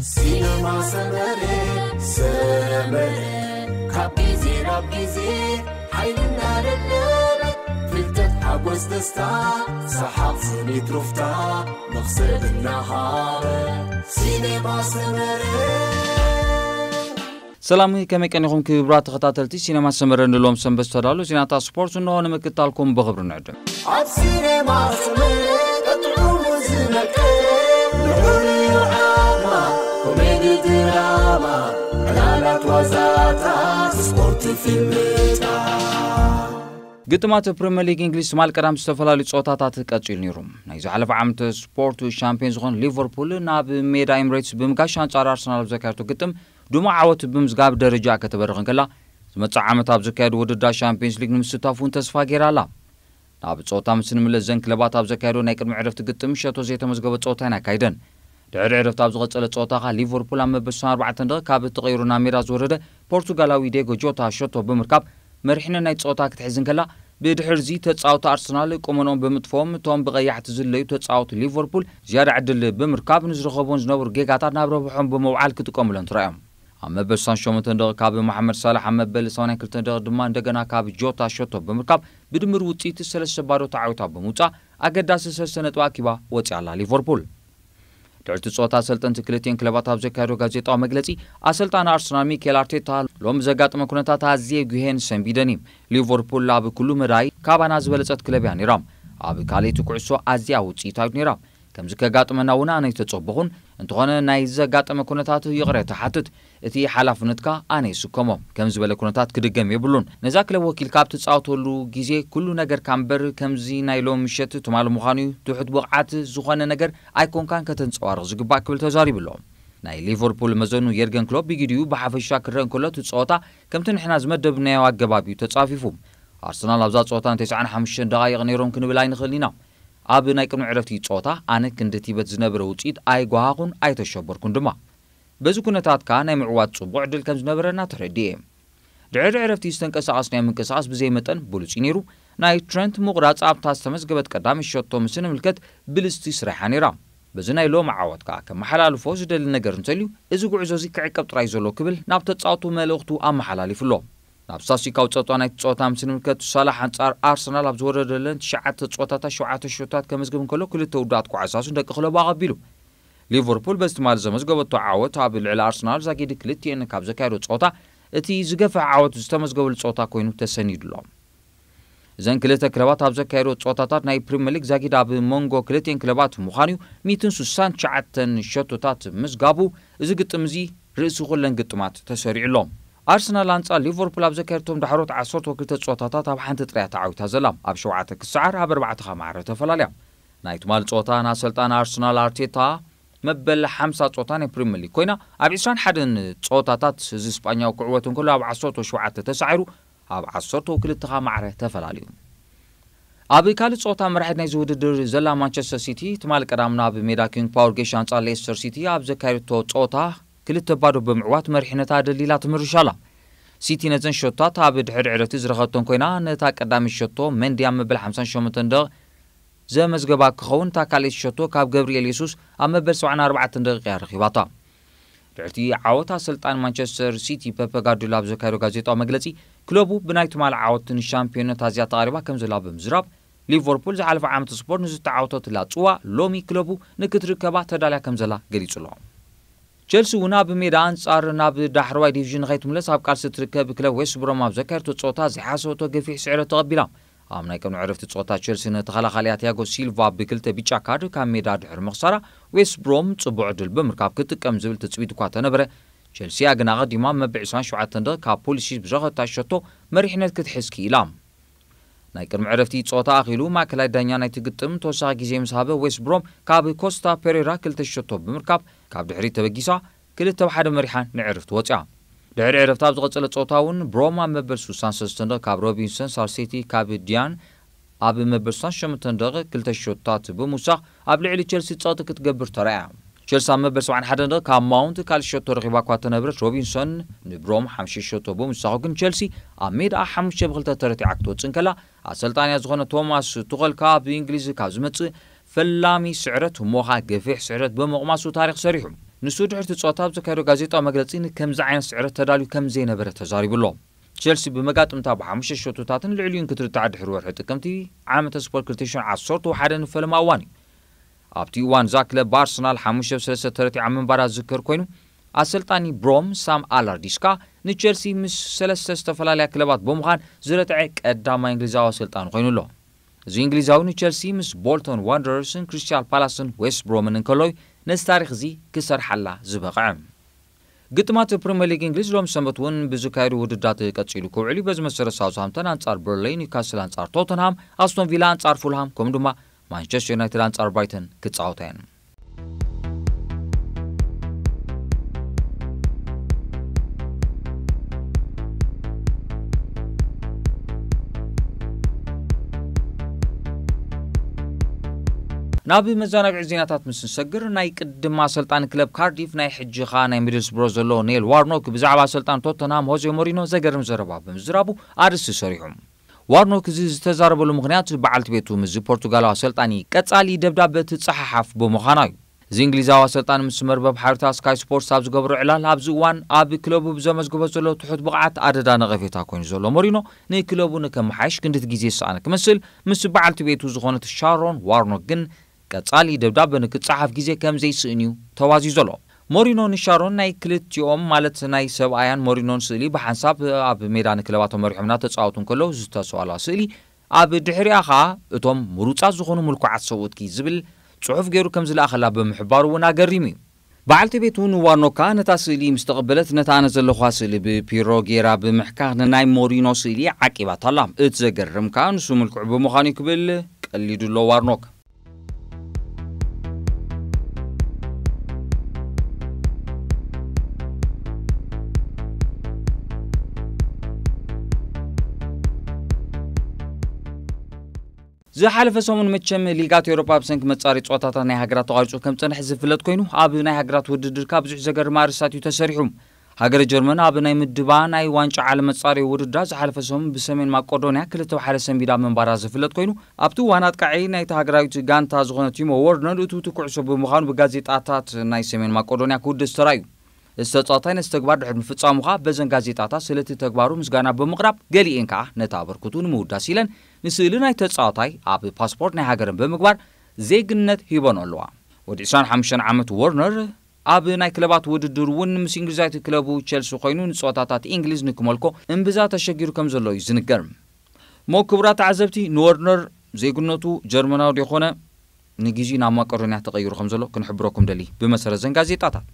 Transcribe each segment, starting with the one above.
ሲነማ ሰመረ፣ ሰመረ፣ ካብ ግዜ ናብ ግዜ ሓይልና ደለበ፣ ፍልጠት፣ ሓጎስ፣ ደስታ፣ ሰሓቕ፣ ስኒት፣ ሩፍታ፣ መኽሰብ እናሃበ። ሲነማ ሰመረ። ሰላም፣ ከመይ ቀኒኹም ክቡራት ተኸታተልቲ ሲነማ ሰመረ? ንሎም ሰንበት ዝተዳሉ ዜናታት ስፖርት እንሆ ንምክትታልኩም ብኽብሪ ንዕድም። ኣብ ሲነማ ሰመረ ቀጥዑ ዝነቀ ልዑል ዓማ ኮሜዲ ድራማ ዕላላት ዋዛታት ስፖርት ፊልምታት። ግጥማት ፕሪምየር ሊግ እንግሊዝ ትማል ቀዳም ዝተፈላለዩ ፀወታታት ቀፂሉ ነይሩ። ናይ ዝሓለፈ ዓመት ስፖርቱ ሻምፒዮን ዝኾነ ሊቨርፑል ናብ ሜዳ ኤምሬትስ ብምጋሽ ኣንጻር ኣርሰናል ኣብ ዘካየደቶ ግጥም ድሙቕ ዓወት ብምዝጋብ ደረጃ ከተበርኽ እንከላ፣ ዝመጽእ ዓመት ኣብ ዝካየድ ውድድር ሻምፒዮንስ ሊግ ንምስታፍ እውን ተስፋ ገይራ ኣላ። ናብ ጸወታ ምስ እንምለስ ዘን ክለባት ኣብ ዘካየዶ ናይ ቅድሚ ዕረፍቲ ግጥም ሸቶ ዘይተመዝገበ ጸወታ እየን ኣካይደን። ድሕሪ ዕረፍቲ ኣብ ዝቐጸለ ጸወታ ከኣ ሊቨርፑል ኣብ መበል ስሳን ኣርባዕተን ደቂቕ ካብ ተቐይሩ ናብ ሜዳ ዝወረደ ፖርቱጋላዊ ዴጎ ጆታ ሸቶ ብምርካብ መሪሕነት ናይ ጸወታ ክትሕዝ እንከላ፣ ብድሕርዚ ተጻወቲ ኣርሰናል ቁመንኦም ብምጥፍኦም እቶም ብቐያሕቲ ዝለዩ ተጻወቲ ሊቨርፑል ዝያዳ ዕድል ብምርካብ ንዝረኸብዎም ዝነበሩ ጌጋታት ናብ ረብሖም ብምውዓል ክጥቀሙለን ተራእዮም። ኣብ መበል ስሳን ሸሞንተን ደቂቕ ካብ መሓመድ ሳላሕ ኣብ መበል ሰማንያን ክልተን ደቂቕ ድማ እንደገና ካብ ጆታ ሸቶ ብምርካብ ብድምር ውጽኢት ሰለስተ ባዶ ተዓዊታ ብምውጻእ ኣገዳሲ ሰለስተ ነጥቢ ኣኪባ ወጺኣ ኣላ ሊቨርፑል። ድሕሪ እቲ ጸወታ ኣሰልጠንቲ ክልቲኤን ክለባት ኣብ ዘካየዶ ጋዜጣዊ መግለጺ ኣሰልጣኒ ኣርሰናል ሚኬል ኣርቴታ ሎም ዘጋጠመ ኩነታት ኣዝየ ጉሄን ሰንቢደን እዩ። ሊቨርፑል ኣብ ኩሉ መዳይ ካባና ዝበለጸት ክለብ እያ ነይራ። ኣብ ካልኣይቲ ኩዕሶ ኣዝያ ውጽኢታዊት ነይራ። ከምዚ ከጋጥመና እውን ኣነ ኣይተጸበኹን። እንተኾነ ናይ ዘጋጠመ ኩነታት ይቕሬታ ሓትት። እቲ ሓላፍነትካ ኣነ ይስከሞ። ከም ዝበለ ኩነታት ክድገም የብሉን። ነዛ ክለብ ወኪልካ ኣብ ትጻወተሉ ግዜ ኩሉ ነገርካ እምበር ከምዚ ናይ ሎም ምሸት ትማሊ ምዃኑ እዩ። ትሑት ብቕዓት ዝኾነ ነገር ኣይኮንካን ከተንጸባርቕ ዝግባእ ክብል ተዛሪቡ ኣሎ። ናይ ሊቨርፑል መዘኑ የርገን ክሎፕ ብግዲኡ ብሓፈሻ ክረአ እንከሎ እቲ ጸወታ ከምቲ ንሕና ዝመደብናዮ ኣገባብ እዩ ተጻፊፉ። ኣርሰናል ኣብዛ ጸወታ ን ተስዓን ሓሙሽተን ደቓይቕ ነይሮም ክንብል ኣይንኽእልን ኢና። ኣብ ናይ ቅድሚ ዕረፍቲ ጸወታ ኣነ ክንድቲ በት ዝነበረ ውጽኢት ኣይጓሃኹን ኣይተሸበርኩን ድማ። በዚ ኩነታት ከኣ ናይ ምዕዋት ጽቡቕ ዕድል ከም ዝነበረና ተረዲኤ። ድሕሪ ዕረፍቲ ዝተንቀሳቐስናዮ ምንቅስቓስ ብዘይ መጠን ብሉጽ እዩ ነይሩ። ናይ ትረንት ምቑራጽ ኣብታ ዝተመዝገበት ቀዳመይቲ ሸቶ ምስ ንምልከት ብልጽቲ ስራሓ ነይራ። በዚ ናይ ሎሚ ዓወት ከኣ ከመሓላልፎ ዝደሊ ነገር እንተልዩ እዚ ጉዕዞ እዚ ክዕቀብ ጥራይ ዘሎ ክብል ናብ ተጻወቱ መልእኽቱ ኣመሓላሊፉ ኣሎ። ናብ ስታስቲካዊ ጸጥታ ናይቲ ጸወታ ምስ ንምልከት ሳላሕ ኣንጻር ኣርሰናል ኣብ ዝወረደለን ትሽዓተ ጸወታታት ሸውዓተ ሸቶታት ከመዝግብ እንከሎ ክልተ ውዱኣት ኳዕሳሱን ደቂ ክለቡ ኣቐቢሉ። ሊቨርፑል በዚ ትማሊ ዘመዝገበቶ ዓወት ኣብ ልዕሊ ኣርሰናል ዛጊድ ክልቲኤን ካብ ዘካየዶ ጸወታ እቲ ዝገፍሕ ዓወት ዝተመዝገበሉ ጸወታ ኮይኑ ተሰኒዱ ኣሎ። እዘን ክልተ ክለባት ኣብ ዘካየዶ ጸወታታት ናይ ፕሪምየር ሊግ ዛጊድ ኣብ መንጎ ክልቲኤን ክለባት ምዃኑ እዩ። ሚእትን ስሳን ትሽዓተን ሸቶታት ምዝጋቡ እዚ ግጥም እዚ ርእሲ ኩለን ግጥማት ተሰሪዑ ኣሎ። ኣርሰናል ኣንጻር ሊቨርፑል ኣብ ዘካየድቶም ዳሕሮት ዓሰርተ ክልተ ጸወታታት ኣብ ሓንቲ ጥራይ እያ ተዓዊታ ዘላ። ኣብ ሸውዓተ ክሰዓር ኣብ ኣርባዕተ ከኣ ማዕረ ተፈላለያ። ናይ ትማሊ ጸወታ ንኣሰልጣኒ ኣርሰናል ኣርቴታ መበል ሓምሳ ጸወታ ናይ ፕሪምየር ሊግ ኮይና ኣብ ዕስራን ሓደን ጸወታታት እዚ ስጳኛዊ ክዕወት እንከሎ ኣብ ዓሰርተ ሸውዓተ ተሳዒሩ ኣብ ዓሰርተ ክልተ ከኣ ማዕረ ተፈላለዩ። ኣብ ካልእ ጸወታ መራሒት ናይዚ ውድድር ዘላ ማንቸስተር ሲቲ ትማሊ ቀዳም ናብ ሜዳ ኪንግ ፓወር ጌሽ ኣንጻር ሌስተር ሲቲ ኣብ ዘካየደቶ ጸወታ ክልተ ባዶ ብምዕዋት መሪሕነታ ደሊላ ትምርሽ ኣላ። ሲቲ ነዘን ሸቶታት ኣብ ድሕሪ ዕረፍቲ ዝረኸበተን ኮይና ነታ ቀዳመይቲ ሸቶ መንዲ ኣብ መበል ሓምሳን ሸሞንተን ደቕ ዘመዝገባ ክኸውን እታ ካልኣይቲ ሸቶ ካብ ገብርኤል የሱስ ኣብ መበል ሰብዓን ኣርባዕተን ደቂቕ እያ ረኺባታ። ድሕርቲ ዓወት ኣሰልጣኒ ማንቸስተር ሲቲ ፔፐ ጋርዲዮላ ኣብ ዘካየዶ ጋዜጣዊ መግለጺ ክለቡ ብናይ ትማሊ ዓወት ንሻምፒዮንነት ኣዝያ ተቓሪባ ከም ዘላ ብምዝራብ ሊቨርፑል ዝሓለፈ ዓመት ስፖርት ንዝተዓወተትላ ጽዋ ሎሚ ክለቡ ንክትርከባ ተዳልያ ከም ዘላ ገሊጹ ኣሎ። ቸልሲ እውን ኣብ ሜዳ ኣንጻር ናብ ዳሕረዋይ ዲቪዥን ንኸይትምለስ ኣብ ቃልሲ ትርከብ ክለብ ዌስት ብሮም ኣብ ዘካየደቶ ጸወታ ዘይሓሰበቶ ገፊሕ ስዕረት ተቐቢላ። ኣብ ናይ ቅድሚ ዕረፍቲ ጸወታ ቸልሲ ንተኸላኻሊኣ ቲያጎ ሲልቫ ብክልተ ቢጫ ካርድ ካብ ሜዳ ድሕሪ ምኽሳራ ዌስት ብሮም ጽቡቕ ዕድል ብምርካብ ክትጥቀም ዝብል ትጽቢት እኳ ተነበረ፣ ቸልሲ እያ ግን ኣቐዲማ መበል ዕስራን ሸውዓተን ደቂ ካብ ፖሊሲ ብዝረኸበታ ሸቶ መሪሕነት ክትሕዝ ክኢላ። ናይ ቅድሚ ዕረፍቲ ጸወታ ኣኺሉ ማእከላይ ዳኛ ናይቲ ግጥም ተወሳኺ ግዜ ምስ ሃበ ዌስት ብሮም ካብ ኮስታ ፔሬራ ክልተ ሸቶ ብምርካብ ካብ ድሕሪት ተበጊሳ ክልተ ብ ሓደ መሪሓ ንዕረፍቲ ወጺኣ። ድሕሪ ዕረፍቲ ኣብ ዝቐጸለ ጸወታ እውን ብሮም ኣብ መበል ስሳን ሰለስተን ደቂ ካብ ሮቢንሰን ሳርሴቲ ካብ ዲያን ኣብ መበል ስሳን ሸሞንተን ደቂ ክልተ ሸቶታት ብምውሳኽ ኣብ ልዕሊ ቸልሲ ጸቕጢ ክትገብር ተራእያ። ቸልሲ ኣብ መበል ሰብዓን ሓደን ደቂ ካብ ማውንት ካልእ ሸቶ ረኺባ እኳ ተነብረት ሮቢንሰን ንብሮም ሓሙሽተ ሸቶ ብምውሳኹ ግን ቸልሲ ኣብ ሜዳ ሓሙሽተ ብ ክልተ ተረቲዓ ክትወጽእ እንከላ ኣሰልጣንያ ዝኾነ ቶማስ ቱኸል ከኣ ኣብ እንግሊዝ ካብ ዝመጽእ ፈላሚ ስዕረት እሞ ኸኣ ገፊሕ ስዕረት ብምቕማሱ ታሪኽ ሰሪሑ። ንሱ ድሕርቲ ጸወታ ኣብ ዘካየዶ ጋዜጣዊ መግለጺ ንከምዚ ዓይነት ስዕረት ተዳልዩ ከም ዘይነበረ ተዛሪቡ ኣሎ። ቸልሲ ብመጋጥምታ ብሓሙሽተ ሸቶታትን ልዕሊኡን ክትርታዕ ድሕሪ ወርሒ ጥቅምቲ ዓመተ ስፖርት ክልተ ሽሕን ዓሰርተ ሓደ ንፈለማ እዋን እዩ። ኣብቲ እዋን እዛ ክለብ ብኣርሰናል ሓሙሽተ ብ ሰለስተ ተረቲዓ ምንባራ ዝዝከር ኮይኑ፣ ኣሰልጣኒ ብሮም ሳም ኣላርዲስ ከኣ ንቸልሲ ምስ ሰለስተ ዝተፈላለያ ክለባት ብምዃን ዝረትዐ ቀዳማይ እንግሊዛዊ ኣሰልጣኒ ኮይኑ ኣሎ። እዚ እንግሊዛዊ ንቸልሲ ምስ ቦልቶን ዋንደረርስን ክሪስታል ፓላስን ዌስት ብሮምን እንከሎ እዩ ነዚ ታሪኽ እዚ ክሰርሓላ ዝበቕዐ። ግጥማት ፕሪምየር ሊግ እንግሊዝ ሎም ሰንበት እውን ብዝካየዱ ውድዳት ቀጺሉ ክውዕል እዩ። በዚ መሰረት ሳውዝሃምተን ኣንጻር በርለይ፣ ኒውካስል ኣንጻር ቶተንሃም፣ ኣስቶን ቪላ ኣንጻር ፉልሃም ከምኡ ድማ ማንቸስተር ዩናይትድ ኣንጻር ብራይተን ክጻወታ እየን። ናብ መዘናግዒ ዜናታት ምስ ንሰግር፣ ናይ ቅድም ኣሰልጣኒ ክለብ ካርዲፍ፣ ናይ ሕጂ ኸኣ ናይ ሚድልስብሮ ዘሎ ኔል ዋርኖክ ብዛዕባ ኣሰልጣኒ ቶተንሃም ሆዜ ሞሪኖ ዘገርም ዘረባ ብምዝራቡ ኣርእስቲ ሰሪሑ። ዋርኖክ እዚ ዝተዛረበሉ ምኽንያት በዓልቲ ቤቱ ምስዚ ፖርቱጋላዊ ኣሰልጣኒ ቀጻሊ ደብዳበ ትጸሓሓፍ ብምዃና እዩ። እዚ እንግሊዛዊ ኣሰልጣኒ ምስ መርበብ ሓበሬታ ስካይ ስፖርትስ ኣብ ዝገብሮ ዕላል ኣብዚ እዋን ኣብ ክለቡ ብዘመዝግቦ ዘሎ ትሑት ብቕዓት ኣደዳ ነቐፌታ ኮይኑ ዘሎ ሞሪኖ ንክለቡ ንከመሓይሽ ክንድቲ ግዜ ዝሰኣነ ክመስል ምስ በዓልቲ ቤቱ ዝኾነት ሻሮን ዋርኖክ ግን ቀጻሊ ደብዳበ ንክጸሓፍ ግዜ ከም ዘይስእን እዩ ተዋዚዩ ዘሎ። ሞሪኖ ንሻሮን ናይ ክልቲኦም ማለት ናይ ሰብኣያን ሞሪኖን ስእሊ ብሓንሳብ ኣብ ሜዳ ንክለባቶም መሪሖም እናተጻወቱ እንከለዉ ዝተሰዋላ ስእሊ ኣብ ድሕሪኣ ኸኣ እቶም ምሩጻት ዝኾኑ ምልኩዓት ሰብኡትኪ ዝብል ጽሑፍ ገይሩ ከም ዝለኣኸላ ብምሕባሩ እውን ኣገሪሙ እዩ። በዓልቲ ቤቱ ንዋርኖካ ነታ ስእሊ ምስ ተቐበለት ነታ ኣነ ዘለኹዋ ስእሊ ብፒሮ ገይራ ብምሕካኽ ንናይ ሞሪኖ ስእሊ ዓቂባታ ኣላ። እቲ ዘገርም ከኣ ንሱ ምልኩዕ ብምዃኑ እዩ ክብል ቀሊዱ ኣሎ ዋርኖክ። ዝሓለፈ ሰሙን መቸም ሊጋት ኤውሮጳ ብሰንኪ መጻረዪ ጸወታታት ናይ ሃገራት ተቋሪጹ ከም ጸንሐ ዝፍለጥ ኮይኑ፣ ኣብ ናይ ሃገራት ውድድር ካብ ብዙሕ ዘገርም ኣርእስታት እዩ ተሰሪሑ። ሃገረ ጀርመን ኣብ ናይ ምድባ ናይ ዋንጫ ዓለም መጻረዪ ውድድራ ዝሓለፈ ሰሙን ብሰሜን ማቄዶንያ ክልተ ብ ሓደ ሰንቢዳ ምንባራ ዝፍለጥ ኮይኑ፣ ኣብቲ እዋን ኣጥቃዒ ናይቲ ሃገራዊት ጋንታ ዝኾነ ቲሞ ወርነር እቱውቲ ኩዕሶ ብምዃኑ ብጋዜጣታት ናይ ሰሜን ማቄዶንያ ክውደስ ተራእዩ። እዚ ተጻዋታይ ነዚ ተግባር ድሕሪ ምፍጻሙ ከኣ በዘን ጋዜጣታት ስለቲ ተግባሩ ምስጋና ብምቕራብ፣ ገሊኤን ከኣ ነቲ ኣበርክቱ ንምውዳስ ኢለን ንስእሊ ናይ ተጻዋታይ ኣብ ፓስፖርት ናይ ሃገረን ብምግባር ዜግነት ሂበን ኣለዋ። ወዲ ዕስራን ሓሙሽተን ዓመት ወርነር ኣብ ናይ ክለባት ውድድር እውን ምስ እንግሊዛዊት ክለቡ ቸልሲ ኮይኑ ንጸወታታት እንግሊዝ ንክመልኮ እምብዛ ተሸጊሩ ከም ዘሎ እዩ ዝንገር። እሞ ክቡራት ተዓዘብቲ፣ ንወርነር ዜግነቱ ጀርመናዊ ዲኾነ ንግዜ ናብ ማቄዶንያ ተቐይሩ ከም ዘሎ ክንሕብረኩም ደሊ ብመሰረት ዘን ጋዜጣታት።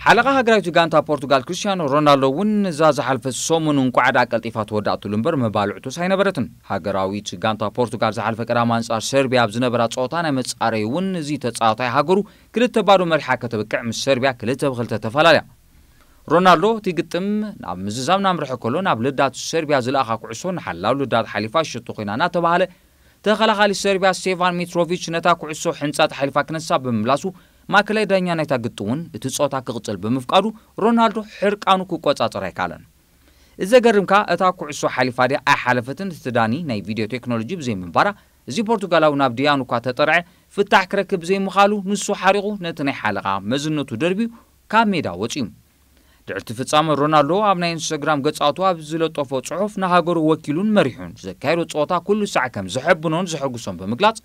ሓለቓ ሃገራዊት ጋንታ ፖርቱጋል ክርስቲያኖ ሮናልዶ እውን ነዛ ዝሓልፈት ሰሙን እንቋዕ ደኣ ቀልጢፋ ተወዳእትሉ እምበር መባልዕቱስ ኣይነበረትን። ሃገራዊት ጋንታ ፖርቱጋል ዝሓልፈ ቀዳም ኣንጻር ሰርቢያ ኣብ ዝነበራ ጸወታ ናይ መጻረዪ እውን እዚ ተጻዋታይ ሃገሩ ክልተ ባዶ መሪሓ ከተብቅዕ ምስ ሰርቢያ ክልተ ብክልተ ተፈላለያ። ሮናልዶ እቲ ግጥም ናብ ምዝዛም እናምርሐ ከሎ ናብ ልዳት ሰርቢያ ዝለኣኻ ኩዕሶ ንሓላው ልዳት ሓሊፋ ሽቶ ኮይና እናተባህለ ተኸላኻሊ ሰርቢያ ስቴቫን ሚትሮቪች ነታ ኩዕሶ ሕንጻጽ ሓሊፋ ክነሳ ብምምላሱ ማእከላይ ዳኛ ናይታ ግጥም እውን እቲ ጸወታ ክቕጽል ብምፍቃዱ ሮናልዶ ሕርቃኑ ክቆጻጸር ኣይከኣለን። እዚ ዘገርም ከኣ እታ ኩዕሶ ሓሊፋ ድያ ኣይሓለፈትን እቲ ዳኒ ናይ ቪድዮ ቴክኖሎጂ ብዘይምንባራ እዚ ፖርቱጋላዊ ናብ ድያኑ እኳ ተጠርዐ ፍታሕ ክረክብ ብዘይምኻሉ ንሱ ሓሪቑ ነቲ ናይ ሓለቓ መዝነቱ ደርብዩ ካብ ሜዳ ወጺኡ። ድሕርቲ ፍጻመ ሮናልዶ ኣብ ናይ ኢንስታግራም ገጻቱ ኣብ ዝለጠፎ ጽሑፍ ንሃገሩ ወኪሉን መሪሑን ዘካየዶ ጸወታ ኩሉ ሳዕ ከም ዘሐብኖን ዘሐጉሶን ብምግላጽ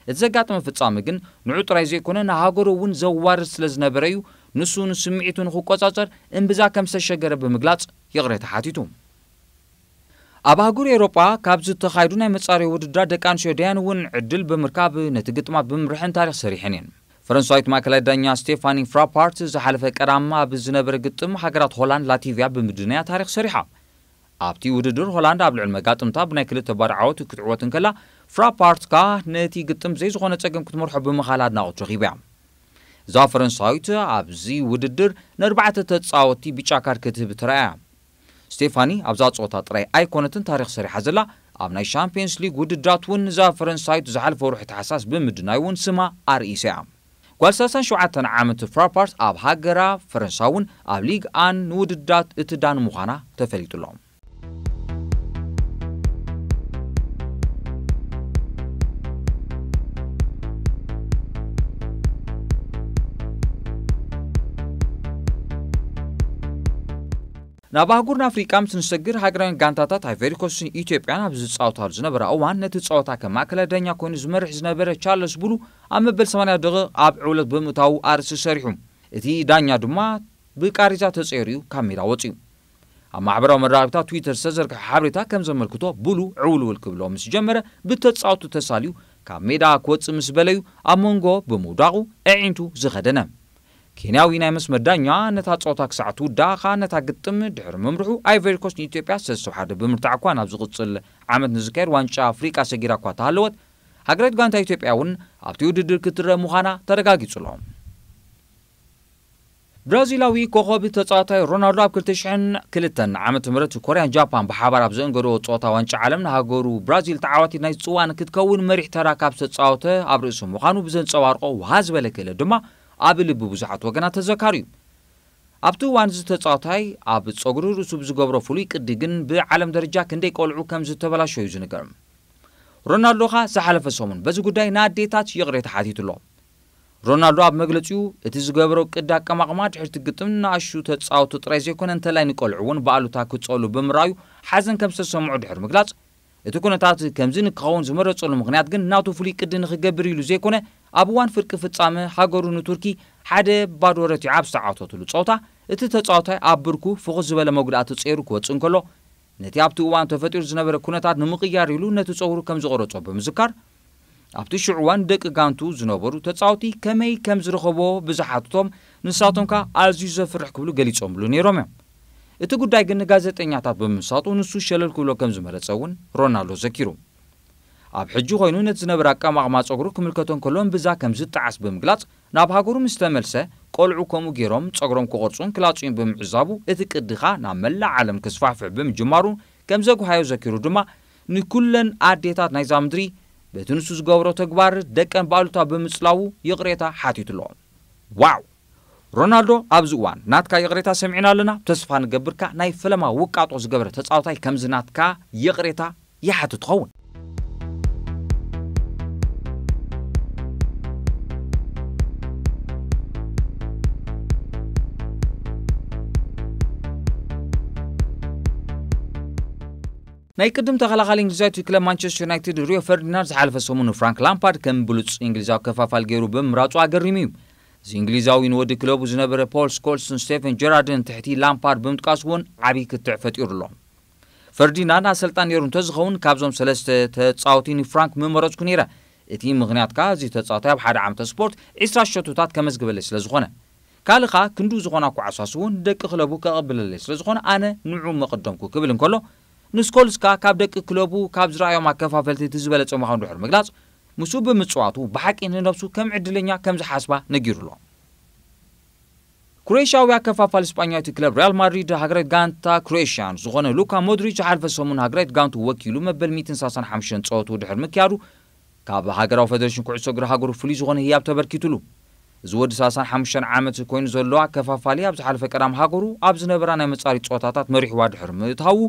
እቲ ዘጋጠመ ፍጻመ ግን ንዑ ጥራይ ዘይኮነ ንሃገሩ እውን ዘዋርድ ስለ ዝነበረ እዩ ንሱ ንስምዒቱ ንክቆጻጸር እምብዛ ከም ዝተሸገረ ብምግላጽ ይቕሬታ ሓቲቱ። ኣብ ኣህጉር ኤውሮጳ ካብ ዝተኻየዱ ናይ መጻረዪ ውድድራት ደቂ ኣንስትዮ ደያን እውን ዕድል ብምርካብ ነቲ ግጥማት ብምምርሐን ታሪኽ ሰሪሐን እየን። ፈረንሳዊት ማእከላይ ዳኛ ስቴፋኒ ፍራፓርት ዝሓለፈ ቀዳም ኣብ ዝነበረ ግጥም ሃገራት ሆላንድ ላቲቪያ ብምድናያ ታሪኽ ሰሪሓ። ኣብቲ ውድድር ሆላንድ ኣብ ልዕሊ መጋጥምታ ብናይ ክልተ ባዶ ዓወት ክትዕወት እንከላ ፍራፓርት ከኣ ነቲ ግጥም ብዘይ ዝኾነ ጸገም ክትመርሖ ብምኻል ኣድናቖት ረኺባ እያ። እዛ ፈረንሳዊት ኣብዚ ውድድር ንኣርባዕተ ተጻወትቲ ብጫ ካርድ ክትህብ ተራእያ። ስቴፋኒ ኣብዛ ጸወታ ጥራይ ኣይኮነትን ታሪኽ ሰሪሓ ዘላ፣ ኣብ ናይ ሻምፒየንስ ሊግ ውድድራት እውን እዛ ፈረንሳዊት ዝሓለፈ ወርሒ ታሕሳስ ብምድናይ እውን ስማ ኣርእይሳ እያ። ጓል ሰላሳን ሸውዓተን ዓመት ፍራፓርት ኣብ ሃገራ ፈረንሳ እውን ኣብ ሊግ ኣን ንውድድራት እትዳን ምዃና ተፈሊጡ ኣሎ። ናብ ኣህጉርና ኣፍሪቃ ምስ ንሰግር፣ ሃገራውያን ጋንታታት ኣይቨሪኮስትን ኢትዮጵያን ኣብ ዝጻወታሉ ዝነበራ እዋን፣ ነቲ ጸወታ ከም ማእከላይ ዳኛ ኮይኑ ዝመርሕ ዝነበረ ቻርለስ ቡሉ ኣብ መበል ሰማንያ ደቂቕ ኣብ ዕውለት ብምእታዉ ኣርእስቲ ሰሪሑ። እቲ ዳኛ ድማ ብቃሬዛ ተጸይሩ እዩ ካብ ሜዳ ወጺኡ። ኣብ ማሕበራዊ መራኸቢታት ትዊተር ዝተዘርግሐ ሓበሬታ ከም ዘመልክቶ፣ ቡሉ ዕውልውል ክብሎ ምስ ጀመረ፣ ብተጻወቱ ተሳልዩ ካብ ሜዳ ክወጽእ ምስ በለዩ ኣብ መንጎ ብምውዳቑ ኣዒንቱ ዝኸደነ። ኬንያዊ ናይ መስመር ዳኛ ነታ ጸወታ ክሳዕ ትውዳእ ከኣ ነታ ግጥም ድሕሪ ምምርሑ፣ ኣይቨሪኮስት ንኢትዮጵያ ሰለስተ ሓደ ብምርታዕ እኳ ናብ ዝቕጽል ዓመት ንዝካየድ ዋንጫ ኣፍሪቃ ሰጊራ እኳ ተሃለወት፣ ሃገራዊት ጋንታ ኢትዮጵያ እውን ኣብቲ ውድድር ክትረአ ምዃና ተረጋጊጹ ኣሎ። ብራዚላዊ ኮኸብ ተጻዋታይ ሮናልዶ ኣብ ክልተ ሽሕን ክልተን ዓመተ ምህረት ኮርያን ጃፓን ብሓባር ኣብ ዘእንገድዎ ጸወታ ዋንጫ ዓለም ንሃገሩ ብራዚል ተዓዋቲት ናይ ጽዋን ክትከውን መሪሕ ተራ ካብ ዝተጻወተ ኣብ ርእሲ ምዃኑ ብዘንጸባርቆ ውሃ ዝበለ ክእለት ድማ ኣብ ልቢ ብዙሓት ወገናት ተዘካሪ እዩ። ኣብቲ እዋን እዚ ተጻዋታይ ኣብ ጸጉሪ ርእሱ ብዝገብሮ ፍሉይ ቅዲ ግን ብዓለም ደረጃ ክንደይ ቆልዑ ከም ዝተበላሸው እዩ ዝንገር። ሮናልዶ ኸኣ ዝሓለፈ ሰሙን በዚ ጉዳይ ንኣዴታት ይቕሬታ ሓቲቱ ኣሎ። ሮናልዶ ኣብ መግለጺኡ፣ እቲ ዝገበሮ ቅዲ ኣቀማቕማ ድሕርቲ ግጥም ንኣሽቱ ተጻወቱ ጥራይ ዘይኮነ፣ እንተላይ ንቆልዑ እውን ብኣሉታ ክጸሉ ብምርኣዩ ሓዘን ከም ዝተሰምዖ ድሕሪ ምግላጽ፣ እቲ ኩነታት ከምዚ ንክኸውን ዝመረጸሉ ምኽንያት ግን ናቱ ፍሉይ ቅዲ ንኽገብር ኢሉ ዘይኮነ፣ ኣብ እዋን ፍርቂ ፍጻመ ሃገሩ ንቱርኪ ሓደ ባዶ ረቲዓ ኣብ ዝተዓወተትሉ ጸወታ፣ እቲ ተጻዋታይ ኣብ ብርኩ ፍኹስ ዝበለ መጉዳእቲ ጸይሩ ክወጽእ እንከሎ፣ ነቲ ኣብቲ እዋን ተፈጢሩ ዝነበረ ኩነታት ንምቕያር ኢሉ ነቲ ጸጉሩ ከም ዝቖረጾ ብምዝካር፣ ኣብቲ ሽዑ እዋን ደቂ ጋንቱ ዝነበሩ ተጻወቲ ከመይ ከም ዝረኸቦ ብዝሓትቶም፣ ንሳቶም ከኣ ኣዝዩ ዘፍርሕ ክብሉ ገሊጾምሉ ነይሮም እዮም። እቲ ጉዳይ ግን ንጋዜጠኛታት ብምምሳጡ ንሱ ሸለል ክብሎ ከም ዝመረጸ እውን ሮናልዶ ዘኪሩ። ኣብ ሕጂ ኮይኑ ነቲ ዝነበረ ኣቀማቕማ ጸጉሩ ክምልከቶ እንከሎ እምብዛ ከም ዝጠዓስ ብምግላጽ፣ ናብ ሃገሩ ምስ ተመልሰ ቆልዑ ከምኡ ገይሮም ጸጉሮም ክቖርጹን ክላጽዩን ብምዕዛቡ እቲ ቅድኻ ናብ መላእ ዓለም ክስፋሕፍሕ ብምጅማሩ ከም ዘጉሃዮ ዘኪሩ ድማ፣ ንኩለን ኣዴታት ናይዛ ምድሪ በቲ ንሱ ዝገብሮ ተግባር ደቀን ብኣሉታ ብምጽላዉ ይቕሬታ ሓቲቱ ኣሎ። ዋው! ሮናልዶ ኣብዚ እዋን ናትካ ይቕሬታ ሰሚዕና ኣለና፣ ተስፋ ንገብርካ ናይ ፈለማ ውቃጦ ዝገበረ ተጻዋታይ ከምዚ ናትካ ይቕሬታ ይሓትት ትኸውን። ናይ ቅድም ተኸላኻሊ እንግሊዛዊት ክለብ ማንቸስተር ዩናይትድ ሪዮ ፈርዲናንድ ዝሓለፈ ሰሙን ንፍራንክ ላምፓርድ ከም ብሉጽ እንግሊዛዊ ከፋፋል ገይሩ ብምምራጹ ኣገሪሙ እዩ። እዚ እንግሊዛዊ ንወዲ ክለቡ ዝነበረ ፖል ስኮልስን ስቴፈን ጀራርድን ትሕቲ ላምፓርድ ብምጥቃስ እውን ዓብዪ ክትዕ ፈጢሩ ኣሎ። ፈርዲናንድ ኣሰልጣን ነይሩ እንተዝኸውን ካብዞም ሰለስተ ተጻወቲ ንፍራንክ ምመረጽኩ ነይረ። እቲ ምኽንያት ከኣ እዚ ተጻዋታይ ኣብ ሓደ ዓመተ ስፖርት ዒስራ ሸቶታት ከመዝግበለይ ስለ ዝኾነ። ካልእ ከኣ ክንድኡ ዝኾና ኳዕሳስ እውን ደቂ ክለቡ ከቐብለለይ ስለ ዝኾነ ኣነ ንዑ መቐደምኩ ክብል እንከሎ፣ ንስኮልስ ከኣ ካብ ደቂ ክለቡ ካብ ዝረኣዮም ኣከፋፈልቲ እቲ ዝበለጸ ምዃኑ ድሕሪ ምግላጽ፣ ምስኡ ብምጽዋቱ ብሓቂ ንነብሱ ከም ዕድለኛ ከም ዝሓስባ ነጊሩ ኣሎ። ክሮኤሽያዊ ኣከፋፋሊ ስጳኛዊት ክለብ ሪያል ማድሪድ ሃገራዊት ጋንታ ክሮኤሽያን ዝኾነ ሉካ ሞድሪች ዝሓለፈ ሰሙን ሃገራዊት ጋንቱ ወኪሉ መበል ሚእትን ሰላሳን ሓሙሽተን ጸወቱ ድሕሪ ምክያዱ ካብ ሃገራዊ ፈደሬሽን ኩዕሶ እግሪ ሃገሩ ፍሉይ ዝኾነ ህያብ ተበርኪቱሉ። እዚ ወዲ ሰላሳን ሓሙሽተን ዓመት ኮይኑ ዘሎ ኣከፋፋሊ ኣብ ዝሓለፈ ቀዳም ሃገሩ ኣብ ዝነበራ ናይ መጻሪ ጸወታታት መሪሕዋ ድሕሪ ምእታዉ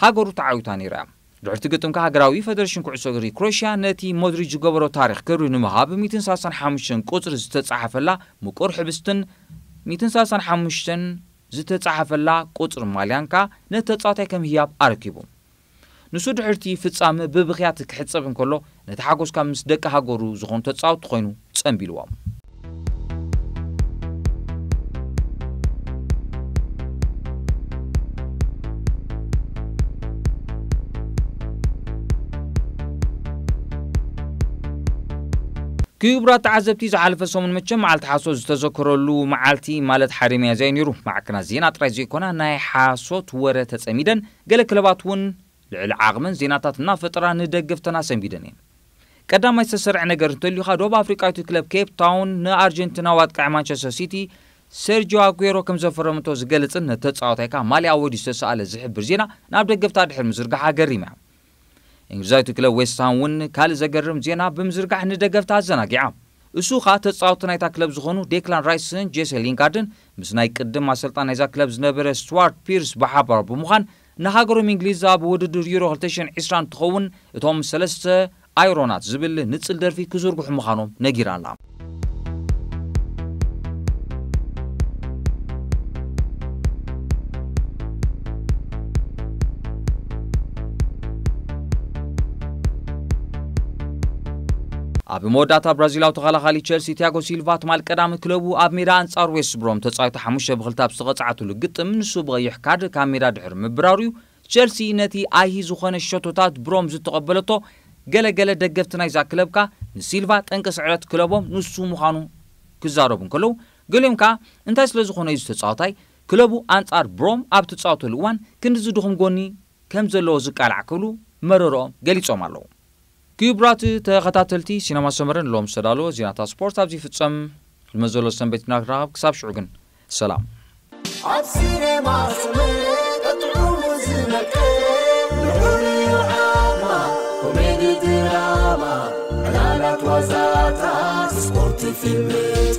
ሃገሩ ተዓዊታ ነይራ እያ። ድሕርቲ ግጥም ከኣ ሃገራዊ ፈደሬሽን ኩዕሶ እግሪ ክሮኤሽያ ነቲ ሞድሪች ዝገበሮ ታሪኽ ክብሪ ንምሃብ ሚእትን ሰላሳን ሓሙሽተን ቁጽሪ ዝተጻሓፈላ ምቁር ሕብስትን ሚእትን ሰላሳን ሓሙሽተን ዝተጻሓፈላ ቁጽሪ ማልያን ከኣ ነቲ ተጻዋታይ ከም ህያብ ኣረኪቡ። ንሱ ድሕርቲ ፍጻመ ብብኽያት ክሕጸብ እንከሎ፣ ነቲ ሓጎስ ካብ ምስ ደቂ ሃገሩ ዝኾኑ ተጻወትቲ ኮይኑ ጸንቢልዎም። ክቡራት ተዓዘብቲ፣ ዝሓለፈ ሰሙን መቸም መዓልቲ ሓሶት ዝተዘከረሉ መዓልቲ፣ ማለት ሓደ ሚያዝያ እዩ ነይሩ። ማዕከናት ዜና ጥራይ ዘይኮና፣ ናይ ሓሶት ወረ ተጸሚደን፣ ገለ ክለባት እውን ልዕሊ ዓቕመን ዜናታት እናፈጠራ ንደገፍተን ኣሰንቢደን እየን። ቀዳማይ ዝተሰርዐ ነገር እንተልዩኻ፣ ደቡብ ኣፍሪቃዊቱ ክለብ ኬፕ ታውን ንኣርጀንቲናዊ ኣጥቃዒ ማንቸስተር ሲቲ ሴርጂዮ ኣጉዌሮ ከም ዘፈረመቶ ዝገልጽን ነቲ ተጻዋታይ ከኣ ማልያ ኣወዲዩ ዝተሰኣለ ዝሕብር ዜና ናብ ደገፍታ ድሕሪ ምዝርጋሓ ገሪማ እያ። እንግሊዛዊቱ ክለብ ዌስትሃም እውን ካልእ ዘገርም ዜና ብምዝርጋሕ ንደገፍታ ኣዘናጊዓ። እሱ ኸኣ ተጻወትቲ ናይታ ክለብ ዝኾኑ ዴክላን ራይስን ጄሴ ሊንጋርድን ምስ ናይ ቅድም ኣሰልጣን ናይዛ ክለብ ዝነበረ ስቱዋርት ፒርስ ብሓባር ብምዃን ንሃገሮም እንግሊዝ ኣብ ውድድር ዩሮ ክልተ ሽሕን ዕስራን እንትኸውን እቶም ሰለስተ ኣይሮናት ዝብል ንጽል ደርፊ ክዝርግሑ ምዃኖም ነጊራ ኣላ። ኣብ መወዳእታ ብራዚላዊ ተኸላኻሊ ቸልሲ ቲያጎ ሲልቫ ትማል ቀዳሚ ክለቡ ኣብ ሜዳ ኣንጻር ዌስት ብሮም ተጻዊታ ሓሙሽተ ብኽልተ ኣብ ዝተቐጽዓትሉ ግጥም ንሱ ብቐይሕ ካርድ ካብ ሜዳ ድሕሪ ምብራሩ እዩ። ቸልሲ ነቲ ኣይሂ ዝኾነ ሸቶታት ብሮም ዝተቐበለቶ ገለገለ ደገፍቲ ናይዛ ክለብ ከኣ ንሲልቫ ጠንቂ ስዕረት ክለቦም ንሱ ምዃኑ ክዛረቡ እንከለዉ፣ ገሊኦም ከኣ እንታይ ስለ ዝኾነ እዩ ዝተጻወታይ ክለቡ ኣንጻር ብሮም ኣብ ትጻወተሉ እዋን ክንድዚ ድኹም ጎኒ ከም ዘለዎ ዝቃላዕ ክብሉ መረረኦም ገሊጾም ኣለዉ። ክቡራት ተኸታተልቲ ሲነማ ሰመረን ሎም ዝተዳለወ ዜናታት ስፖርት ኣብዚ ይፍጸም። ልመዘሎ ሰንበት ኢና ክራኸብ ክሳብ ሽዑ ግን ሰላም። ኣብ ሲኔማ ሰመረ ጥዑሙ ዝመቅር ልዑል እዩ ዓቕማ ኮሜዲ ድራማ ዕላላት ዋዛታት ስፖርት ፊልም